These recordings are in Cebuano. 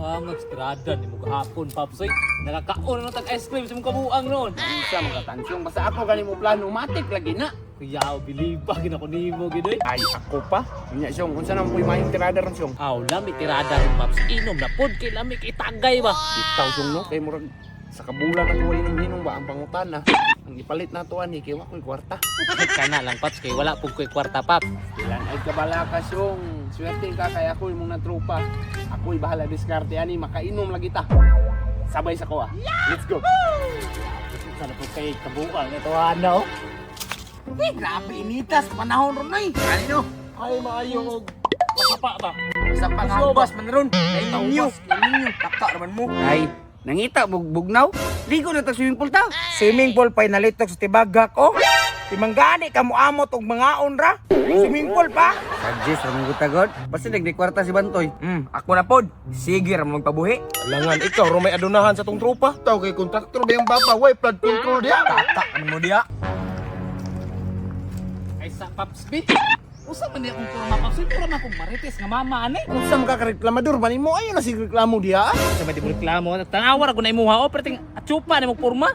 Ang nagstrada ni mo gahapon, Paps. Oy, nakakaon na tag ice cream sa mong kabuang noon. Unsa mga tansyong basta ako gani mo plano matik lagi na. Kuya, biliba gina ko nimo gid oy. Ay ako pa. Unya syong unsa naman po'y mayong tirada ron syong? Aw, lami tirada ron, Paps. Inom na pod kay lami kay tagay ba. Bitaw syong no kay murag sa kabulan ang wala ng hinom ba ang pangutana. Ang ipalit nato ani kay wa ko'y kwarta. Kana lang, Paps, kay wala pud ko'y kwarta, Paps. Ilan ay kabala ka syong. Swerte ka kay ako imong natrupa. Ako'y bahala diskarte ani makainom lagi ta. Sabay sa kuha. Let's go. Sana po kay kabuang ito ano. Eh, grabe initas panahon ron ay. Kanino? Ay maayo og Pasapa ba? sa pangubas man ron. Kay ninyo, kay ninyo taka raman mo. Ay, nangita bugnaw. Ligo na tag swimming pool ta. Swimming pool pa'y nalitok sa tibagak oh. Timanggani ka mo amot og mangaon ra. Swimming pool pa. Suggest ra mong gutagod. Basta nagdi kwarta si Bantoy. Ako na pod. Sige ra mo magpabuhi. Alangan ikaw ro may adunahan sa tong tropa. Taw kay kontraktor ba yung baba, way flood control diya. Taka man mo diya. Ay sa Paps B. Usa man niya akong kurma, Paps. Uy, pura man akong marites nga mama ani. Unsa man ka reklamador man nimo ayo na sig reklamo diya. Sa ba di mo reklamo? Tanawa ra ko na imuha o pero ting atsupa ni mo porma.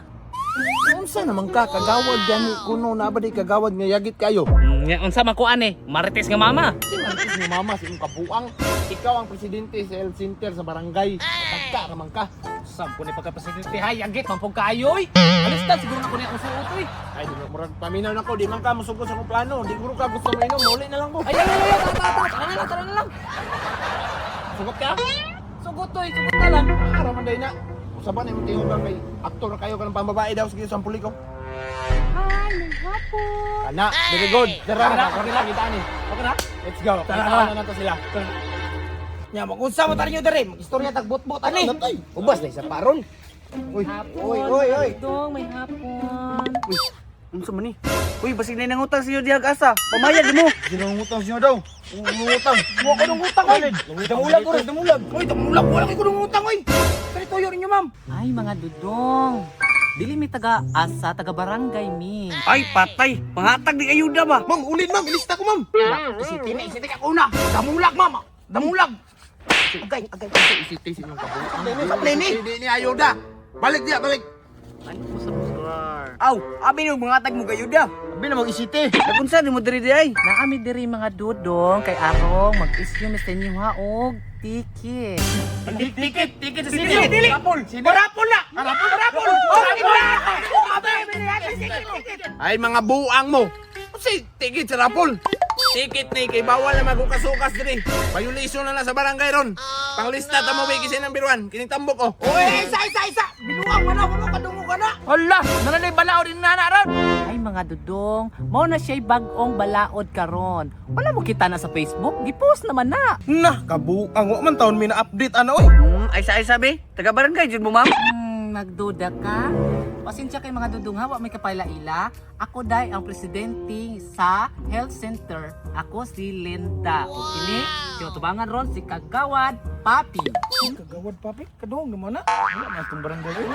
Unsa naman ka kagawad gani kuno na ba di kagawad nga yagit kayo? Unsa man ko ani? Marites nga mama. Si Marites nga mama si imong kabuang. Ikaw ang presidente sa health center sa barangay. Tagka ra man ka. Sampo ni pagka-presidente hay, yagit man pud kaayo oy. Alis ta siguro na ko niya akong suot oy. Ay di murag paminaw nako di man ka mosugo sa akong plano. Di guro ka gusto mo inom, mauli na lang ko. Ay ay ay, ay, tara tara tara, tara na lang, tara na lang. Sugot ka? Sugot oy, sugot na lang. Ara man day na. Usaban imong tingog kay aktor na kayo kanang pambabae daw sige sa puliko. Hi, may hapon. Kana, very good. Tara, tara, kita ni. Okay na? Let's go. Tara na nato sila. Nya magunsa mo tayo diri. Magistorya tag bot-bot ani. Ubas na isa paron. Uy, hapon. Oy, oy, oy. Dong, may hapon. Unsa man ni? Uy, basig na nangutang siyo diha asa. Pamayad mo. Ginangutang siya daw. Ungutang. Mo ko nung utang oy. Damulag ko rin, damulag. Oy, damulag wala kay ko nung utang oy. Kani tuyo ninyo, ma'am. Ay, mga dudong. Dili mi taga asa, taga barangay mi. Ay, patay. Pangatag di ayuda ba? Ma'am, ulin ma'am, ilista ko ma'am. Isiti na, isiti ka una. Damulag, ma'am. Damulag. Agay, agay. Isite sa inyong kabuang. Sa pleni. Hindi ni ayuda. Balik diya, balik. Ano mo sa lugar? Aw, abi nung mangatag mo gayuda. Abi na mag-isite. Nagunsa ni mo diri di ay? Naami diri mga dudong kay arong mag-issue mi sa inyo ha og ticket. Ticket, ticket sa Dili, dili. Parapol na. Parapol, parapol. Ay mga buang mo. Kasi ticket sa rapol. Ticket ni kay bawal na magukasukas diri. Violation na na sa barangay ron. Panglista ta mo ba kasi ng biruan. Kining tambok oh. Oy, isa, isa, isa. Binuang man ako, kadungo ka na. Hala, nananay balaod din nana ron. Ay mga dudong, mao na siya'y bag-ong balaod karon. Wala mo kita na sa Facebook, gipost naman na. Nah, kabuang wa man taon mi na update ana oy. Ay sa ay sabi, taga barangay jud mo ma'am. Magduda ka? Pasensya kay mga dudong ha, wa may kapaila-ila. Ako dai ang presidente sa health center. Ako si Linda. O kini, tinutubangan ron si Kagawad Papi. Kagawad papi, kadungog naman na. Wala man tong barangay oy.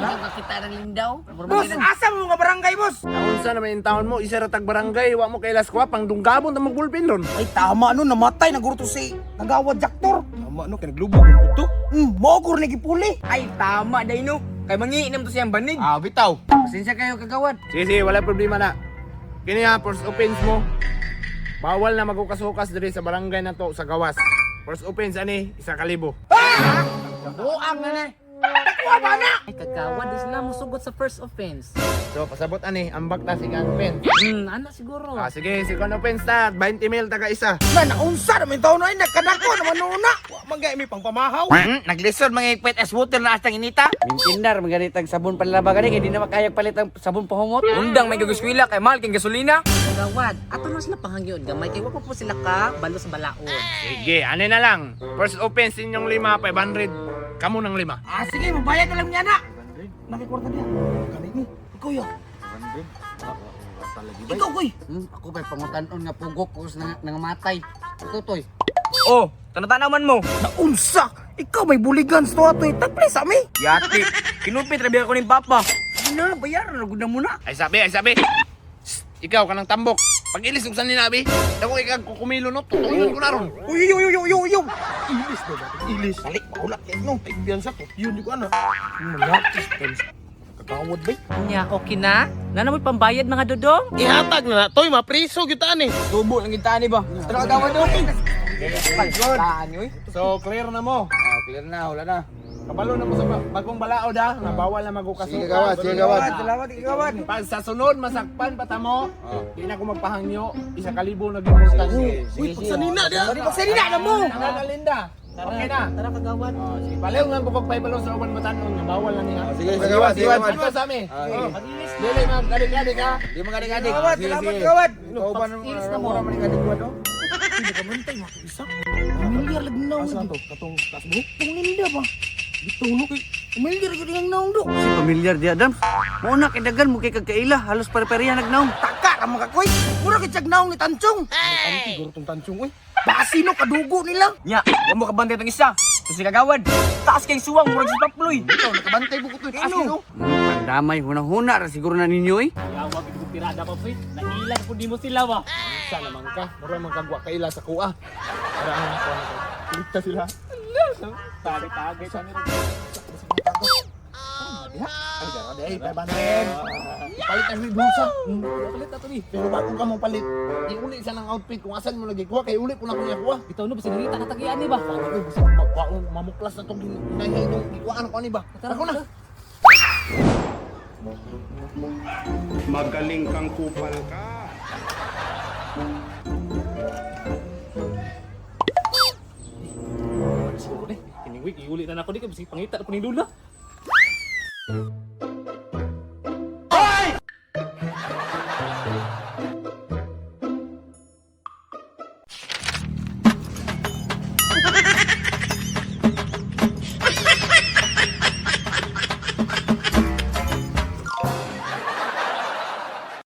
Nakakita ng lindaw. Boss, asa mo nga barangay, boss? Unsa naman yung taon mo, isa ra tag barangay, wa mo kailas kwa pang dunggabon ta magbulpin ron. Ay, tama no, namatay na guro to si Kagawad Jaktor. Tama no kay naglubog ang kuto. Mogor ni gipuli. Ay, tama day no. Kay mangiinom to siyang banig. Ah, bitaw. Pasensya kayo kagawad. Sige, sige, wala problema na. Kini ha, first offense mo. Bawal na magukasukas diri sa barangay na to sa gawas. First offense ani, 1,000. Buang na na. Nakuha ba na? Ay Kagawad, di sila musugot sa first offense. So pasabot ani, ambak ta second offense. Ano siguro? Ah, sige, second offense ta, 20 mil taga isa. Na, naunsa naman taon na ay, nagkadako naman noon na. Wa man gay mi pangpamahaw. Naglisod mga ipet as water na astang inita. Mintindar maganit ang sabon panlaba gani kay di na makayag palit ang sabon pahumot. Undang may gaguskwila kay mahal kay gasolina. Kagawad, ato na sila pangangyoon gamay kay wa pa po sila ka balo sa balaod. Sige, ani na lang. First offense inyong lima, 500. Kamu ng lima. Ah, sige, mabayad na lang niya na. Nakikwarta niya. Kani ni. Ikaw yo. Ikaw, koy. Ako pa'y pangutanon nga pugok ko sa nangamatay. Ikaw toy. Oh, tanatanaw man mo. Naunsa. Ikaw may buligan sa tuwa toy. Tagpli sa mi. Yati, kinupit rabi ako ning papa. Sige na, bayaran na gud na muna. Ay sabi, ay sabi. Shh, ikaw kanang tambok. Pag-ilis og sanina abi. Dako kay kag kukumilo no, tutuyon ko na ron. Uy, uy, uy, uy, uy, uy. Ilis na ba? Ilis. Balik, maulak yan no. Ay, piyansa to. Yun, di ko ana. Malakis, times. Kagawad ba? Nya, okay na? Nana mo'y pambayad mga dudong? Ihatag na na, toy, mapriso gyud ta ani. Tubo lang kita ani ba? Tara kagawad do. So clear na mo. Oh, clear na, wala na. Kabalo na mo sa bagong balaod ha, na bawal na magukasukas. Sige gawad, sige gawad. Salamat, gawad. Pag sa sunod masakpan pa tamo, di na ko magpahangyo, 1,000 na gyud. Uy, pagsanina dia. Pagsanina na mo. Tara na Linda. Okay na. Tara kagawad. Oh, sige, baliw nga ko pagpaibalo sa uban batanon nga bawal na niya. Sige, sige gawad, sige gawad. Ano sa amin? Dili mag adik-adik ha. Di mo galing-galing. Gawad, salamat, gawad. Ilis na mo. Pamilyar lagi naong. Asa to? Katong taas mo? Tong Linda ba? Dito kay Pamilyar gyud ang naong do. Si pamilyar di Adams. Mo na kay dagan mo kay kagkaila, halos pare-pareha nagnaong. Taka ka mga koy. Mura kay tsag naong ni Tanchong. Siguro tong tansyong oy. Basi no kadugo nila. Nya, wa mo kabantay tong isa. Si kagawad. Taas kay suwang murag si Paploy. Ikaw nakabantay bukod to. Taas no. Pandamay huna-huna ra siguro na ninyo eh. Yawa gid ko tirada pa pre. Nailag pud nimo sila ba. Sa naman ka, mura man kagwa kaila sa kuha. Para ang kuha na to. Lita sila. Tagay-tagay sa nila. Ay, dara day, 500. Palit ang bulsa. Palit na to ni. Pero bago ka mo palit, iuli sa ng outfit kung asan mo lagi kuha kay uli ko na ko niya kuha. Bitaw no bisan nangita katagian ni ba. Uy, bisag magkuha mamuklas na tong ginahay itong gikuhaan ko ani ba. Ako na. Magaling kang kupal ka. Siguro ni. Kining week iuli na nako ni kay bisag pangita na po ni Lula.